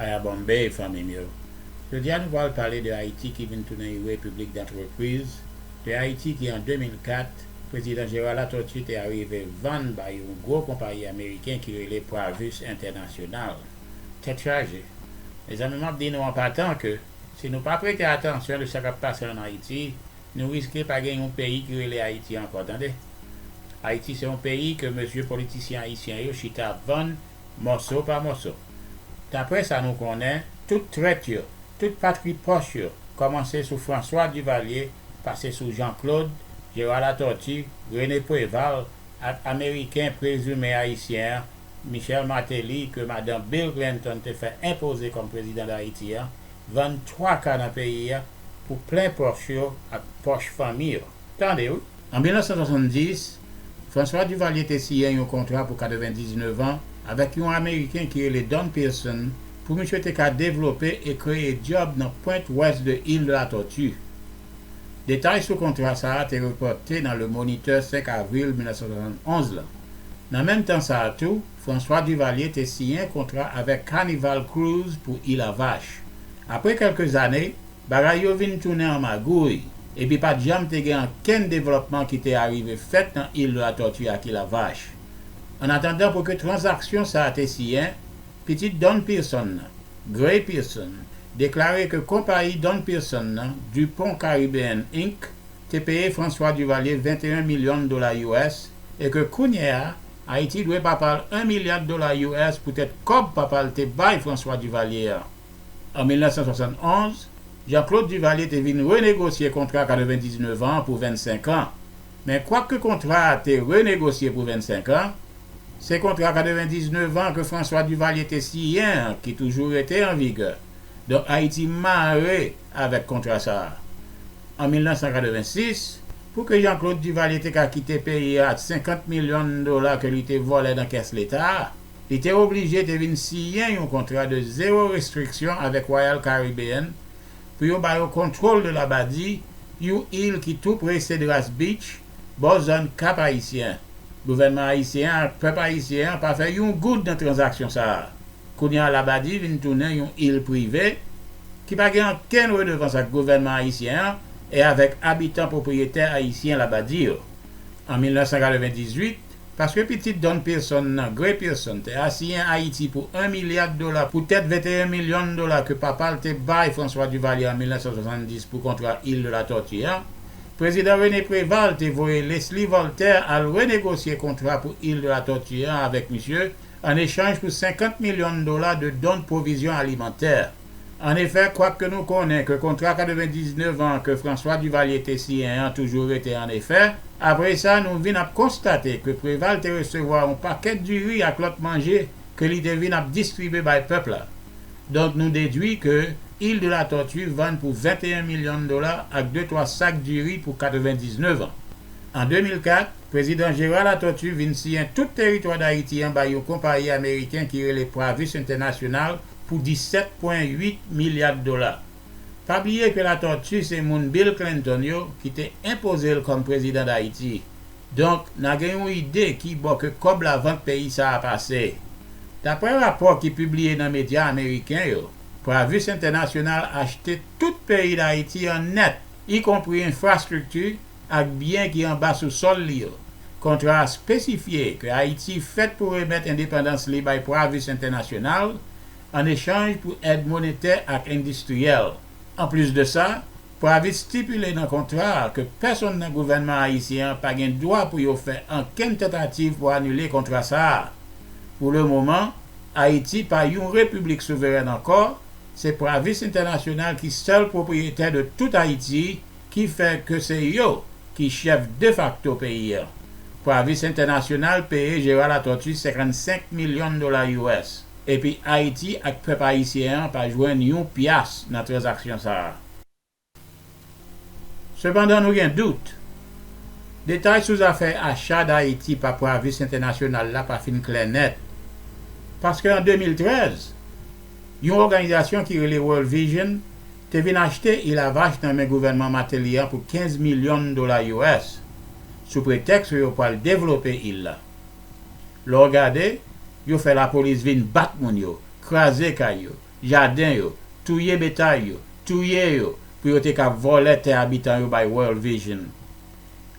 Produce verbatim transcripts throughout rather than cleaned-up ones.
Aya Bombay, fanmi m yo. Jodi a, nou pral pale de Ayiti ki vin tounen yon repiblik dantrepriz, de Ayiti ki, an de mil kat, prezidan Gérard Latortue te arive vann bay yon gwo konpayi ameriken ki rele Pravis Entènasyonal. Tèt chaje. Mezanmi, m ap di nou an patan ke si nou pa prete atansyon de sa k ap pase ann Ayiti, nou riske pa gen yon peyi ki rele Ayiti ankò, tande. Ayiti se yon peyi ke mesye politisyen ayisyen yo chita vann mòso pa mòso. Daprè sa nou konnen, tout trèt yo, tout patri pòch yo, kòmanse sou François Duvalier, pase sou Jean Claude, Gérard Latortue, René Préval, ak Ameriken prezime ayisyen an, Michel Martelly, ke madan Bill Clinton te fè enpoze kòm prezidan Dayiti an, vann twa ka nan peyi a pou plen pòch yo ak pòch fanmi yo. Tande wi. An mil nèf san swasanndis, François Duvalier te siyen yon kontra pou katrevendiznèf an avèk yon Ameriken ki rele Don Pearson pou misye te ka devlope e kreye djòb nan pwent wès de Il de la Tortue. Detay sou kontra sa a te repòte nan Le Moniteur senk avril mil nèf san swasann-onz la. Nan menm tan sa a tou, François Duvalier te siyen kontra avèk Carnival Cruise pou Il a Vache. Apre kèlke zane, bagay yo vin tounen an magouy, epi pa t janm te gen ankenn devlòpman ki te arive fèt nan Il de la Tortue ak Il a Vache. Annatandan, pou ke tranzaksyon sa a te siyen, pitit Don Pearson nan, Gray Pearson, deklare ke konpayi Don Pearson nan, Dupont Caribbean Inc, te peye François Duvalier venteyen milyon dola U S e ke kounye a, Ayiti dwe papa l en milya dola U S poutèt kòb papa l te bay François Duvalier an. An mil nèf san swasann-onz, Jean-Claude Duvalier te vin renegosye kontra katrevendiznèf an pou vennsenk an. Men kwak ke kontra a te renegosye pou vennsenk an, se kontra katrevendiznèf an ke François Duvalier te siyen an ki toujou rete an vigè. Donk, Ayiti mare avèk kontra sa a. An mil nèf san katrevensis, pou ke Jean-Claude Duvalier te ka kite peyi a ak senkant milyon dola ke li te vòlè nan kès Leta a, li te oblije te vin siyen yon kontra de zewo restriksyon avèk Royal Caribbean pou yo ba yo kontwòl de Labadi, yon il ki tou pre Cedras Beach, bò zòn Kap Ayisyen. Gouvènman ayisyen an ak pèp ayisyen an pa fè yon goud nan tranzaksyon sa a. Kounye a, Labadi vin tounen yon il prive ki pa gen okenn redevans ak gouvènman ayisyen an e avèk abitan pwopriyetè ayisyen Labadi yo. An mil nèf san katrevendizuit, paske pitit Don Pearson nan, Gray Pearson, te asiyen Ayiti pou en milya dola poutèt venteyen milyon dola ke papa l te bay François Duvalier an mil nèf san swasanndis pou kontra Il de la Tortue an, Prezidan René Préval te voye Leslie Voltaire al renegosye kontra pou Il de la Tortue an avèk misye, an echanj pou senkant milyon dola de don de pwovizyon alimantè. Annefè, kwak ke nou konnen ke kontra katrevendiznèf an ke François Duvalier te siyen an toujou rete an efè, apre sa, nou vin ap konstate ke Préval te resevwa yon pakèt diri ak lòt manje ke li te vin ap distribye bay pèp la. Donk, nou dedwi ke Il de la Tortue vann pou venteyen milyon dola ak de twa sak diri pou katrevendiznèf an. An de mil kat, Prezidan Gérard Latortue vin siyen tout teritwa Dayiti an bay yon konpayi ameriken ki rele Pravis International pou disèt pwen uit milya dola. Pa bliye ke Latortue se moun Bill Clinton yo ki te enpoze l kòm prezidan Dayiti. Donk, n a gen yon ide ki bò ke kòb lavant peyi sa a pase. Daprè rapò ki pibliye nan medya ameriken yo, Pravis Entènasyonal achte tout peyi Dayiti an nèt, ikonpri enfrastrikti ak byen ki anba sousòl li yo. Kontra a espesifye ke Ayiti fèt pou remèt endepandans li bay Pravis Entènasyonal an echanj pou èd monetè ak endistriyèl. Anplis de sa, Pravis estipile nan kontra a ke pèsonn nan gouvènman ayisyen an pa gen dwa pou yo fè ankenn tantativ pou anile kontra sa a. Pou le moman, Ayiti pa yon repiblik souverèn ankò, se Pravis Entènasyonal ki sèl pwopriyetè de tout Ayiti, ki fè ke se yo ki chèf defakto peyi a. Pravis Entènasyonal peye Gérard Latortue senkannsenk milyon dola U S, epi Ayiti ak pèp ayisyen an pa jwenn yon pyas nan tranzaksyon sa a. Sepandan, nou gen dout. Detay sou zafè acha Dayiti pa Pravis Entènasyonal la pa fin klè nèt. Paske an de mil trèz, yon òganizasyon ki rele World Vision te vin achte Il a Vache nan men gouvènman Martelly an pou kenz milyon dola U S, sou pretèks ke yo pral devlope il la. Lè w gade, yo fè lapolis vin bat moun yo, kraze kay yo, jaden yo, touye betay yo, touye yo, pou yo te ka vòlè tè abitan yo bay World Vision.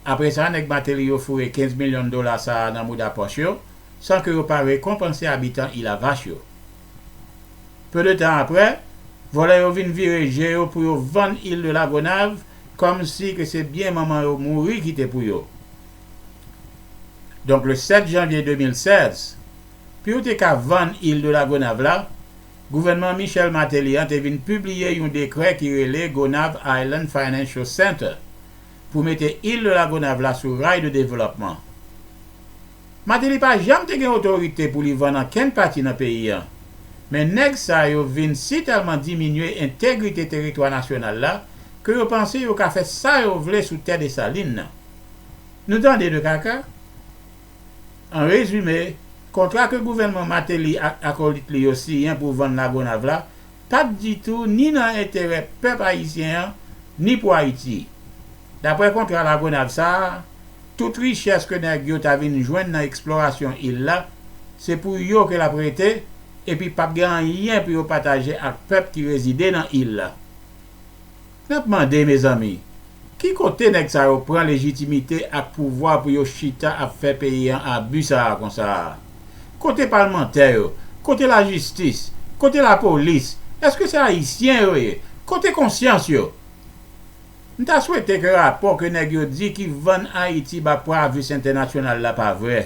Apre sa, nèg Martelly yo foure kenz milyon dola sa a nan mouda pòch yo, san ke yo pa rekonpanse abitan Il a Vache yo. Peu de tan apre, vòlè yo vin vire je yo pou yo vann Il de la Gonâve, kòmsi ke se byen manman yo mouri ki te pou yo. Donk, le sèt janvye de mil sèz, pou yo te ka vann Il de la Gonâve la, gouvènman Michel Martelly an te vin pibliye yon dekrè ki rele Gonâve Island Financial Center pou mete Il de la Gonâve la sou ray de devlòpman. Martelly pa janm te gen otorite pou li vann ankenn pati nan peyi an. Men nèg sa yo vin sitèlman diminye entegrite teritwa nasyonal la ke yo panse yo ka fè sa yo vle sou tè Desalin nan. Nou tande de kaka? An rezime, kontra ke gouvènman Martelly ak akolit li yo siyen pou vann Lagonav la pa t ditou ni nan enterè pèp ayisyen an, ni pou Ayiti. Dapre kontra Lagonav sa a, tout richès ke nèg yo ta vin jwenn nan eksplorasyon il la, se pou yo ke l ap rete, epi p ap gen anyen pou yo pataje ak pèp ki rezide nan il la. N ap mande, mezanmi, ki kote nèg sa yo pran lejitimite ak pouvwa pou yo chita ap fè peyi an abi sa a konsa a? Kote palmantè yo? Kote lajistis? Kote lapolis? Èske se ayisyen yo ye? Kote konsyans yo? M ta swete ke rapò ke nèg yo di ki vann Ayiti ba Pravis Entènasyonal la pa vrè.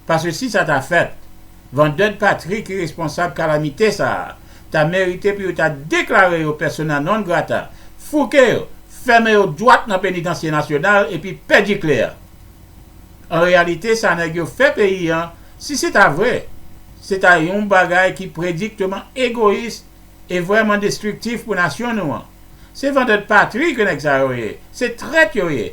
Paske si sa ta fèt, vandè de patri ki responsab kalamite sa a ta merite pou yo ta deklare yo persona non grata, fouke yo, fèmen yo dwat nan penitansye nasyonal epi pèdi kle a. An reyalite, sa nèg yo fè peyi an, si se ta vre, se ta yon bagay ki predikteman egoyis e vrèman destriktif pou nasyon nou an. Se vandè de patri ke nèg sa yo ye, se trèt yo ye.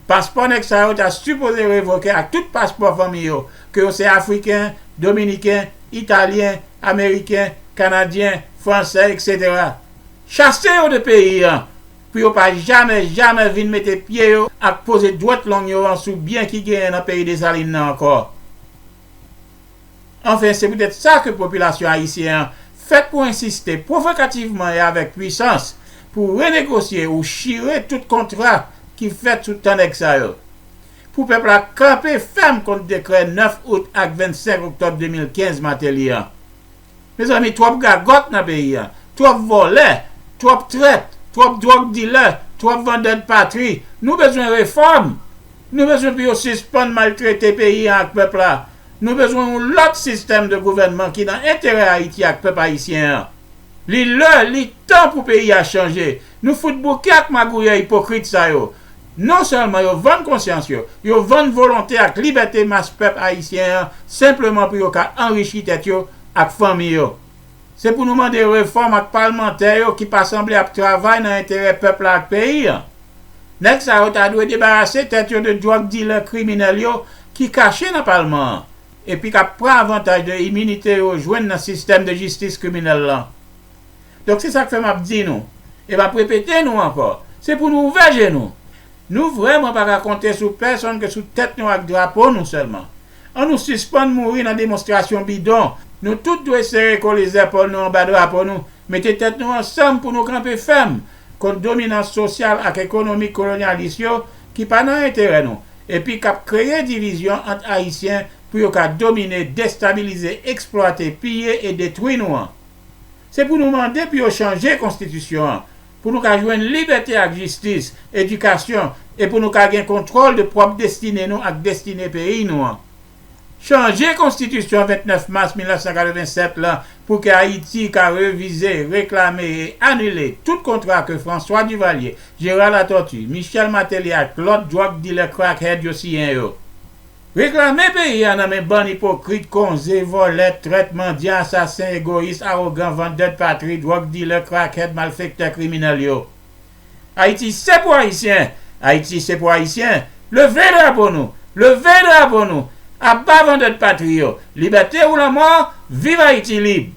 Paspò nèg sa yo ta sipoze revoke ak tout paspò fanmi yo, ke yo se Afriken, Dominiken, Italyen, Ameriken, Kanadyen, Fransè, etsetera. Chase yo de peyi an, pou yo pa jamè, jamè vin mete pye yo ak poze dwèt long yo an sou byen ki genyen nan peyi Desalin nan ankò. Anfen, se poutèt sa ke popilasyon ayisyen an fèt pou ensiste pwovokativman e avèk pwisans pou renegosye ou chire tout kontra ki fèt sou tan nèg sa yo. Pou pèp la kanpe fèm kont dekrè nèf out ak vennsenk oktòb de mil kenz Martelly an. Mezanmi, twòp gagòt nan peyi an, twòp vòlè, twòp trèt, twòp dwòg dilè, twòp vandè de patri. Nou bezwen refòm. Nou bezwen pou yo sispann maltrete peyi an ak pèp la. Nou bezwen yon lòt sistèm de gouvènman ki nan enterè Ayiti ak pèp ayisyen an. Li lè, li tan pou peyi a chanje. Nou fout bouke ak magouyè ipokrit sa yo. Non sèlman yo vann konsyans yo, yo vann volonte ak libète mas pèp ayisyen an senpleman pou yo ka anrichi tèt yo ak fanmi yo. Se pou nou mande refòm ak palmantè yo ki pa sanble ap travay nan enterè pèp la ak peyi an. Nèg sa yo ta dwe debarase tèt yo de dwòg dilè kriminèl yo ki kache nan palman an, epi k ap pran avantaj de iminite yo jwenn nan sistèm de jistis kriminèl lan. Donk, se sa k fè m ap di nou, e m ap repete nou ankò, se pou nou ouvè je nou. Nou vrèman pa ka konte sou pèsonn ke sou tèt nou ak drapo nou sèlman. An nou sispann mouri nan demonstrasyon bidon. Nou tout dwe sere kole zèpòl nou anba drapo nou, mete tèt nou ansanm pou nou kanpe fèm kont dominans sosyal ak ekonomik kolonyalis yo ki pa nan enterè nou, epi k ap kreye divizyon ant Ayisyen pou yo ka domine, destabilize, eksplwate, piye e detwi nou an. Se pou nou mande pou yo chanje konstitisyon an, pou nou ka jwenn libète ak jistis, edikasyon, e pou nou ka gen kontwòl de pwòp destine nou ak destine peyi nou an. Chanje konstitisyon vennèf mas mil nèf san katrevennsèt lan pou ke Ayiti ka revize, reklame e anile tout kontra ke François Duvalier, Gérard Latortue, Michel Martelly ak lòt dwòg dilè crackhead yo siyen yo. Reklame peyi a nan men bann ipokrit, konze, vòlè, trèt, mandyan, asasen, egoyis, awogan, vandè de patri, dwòg dilè, crackhead, malfektè, kriminèl yo. Ayiti se pou Ayisyen! Ayiti se pou Ayisyen! Leve drapo nou! Leve drapo nou! Aba vandè de patri yo! Libète ou lanmò! Viv Ayiti lib!